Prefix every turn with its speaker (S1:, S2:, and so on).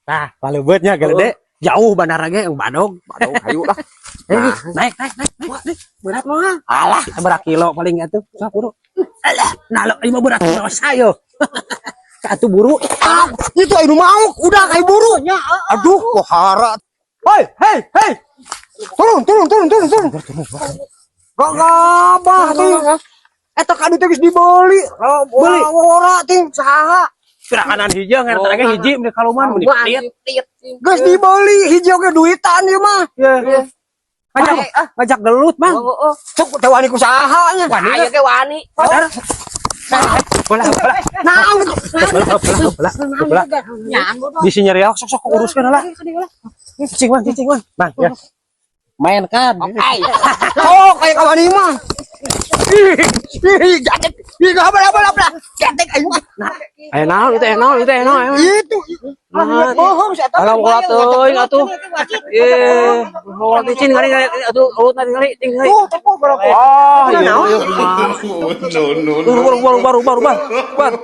S1: Tah, palebeutnya gede. Jauh bandara ge yang Badog.
S2: Badog, hayu lah.
S1: Eh, naik, naik, naik, naik, naik. Berat mah. Alah, seberapa kilo paling atuh. Sok buru. Alah, nah lo lima berat kilo sayo. Satu buru.
S3: Ah, itu anu mau, udah kayak buru. Aduh, kohara. Hei, hei, hei. Turun, turun, turun, turun, turun. Gak gabah ting. Eta kadu teh geus dibeli.
S1: Beli.
S3: Ora ting, saha?
S1: Pirakanan hiji ngerti ge hiji mun kaluman mun pelit.
S3: Geus dibeli hiji oge duitan ieu mah.
S1: Ya. Ngajak ngajak gelut, Bang.
S2: Oh.
S3: Sok teh wani ku saha nya.
S1: Wani.
S2: Ayo ge wani.
S1: Sadar. Bola, bola.
S3: Naon?
S1: Bola, bola, bola, bola. Bisi nyeri sok sok uruskeun lah. Cicing, Bang, cicing, Bang. Bang, ya. Mainkan.
S2: Oke.
S3: Oh, kayak kawani mah. Ih, ih, jaket. Ih, apa apa apa. Jaket aing mah.
S1: Ayo naon itu, naon itu, naon.
S3: Itu. Ah, bohong si eta.
S1: Alah ulah teuing atuh. Eh, ulah licin kali kali atuh, ulah kali tinggal.
S3: Tuh, tepo berapa?
S1: Ah, iya,
S3: Naon?
S1: iya.
S4: No, no, no.
S1: Baru baru baru baru baru baru.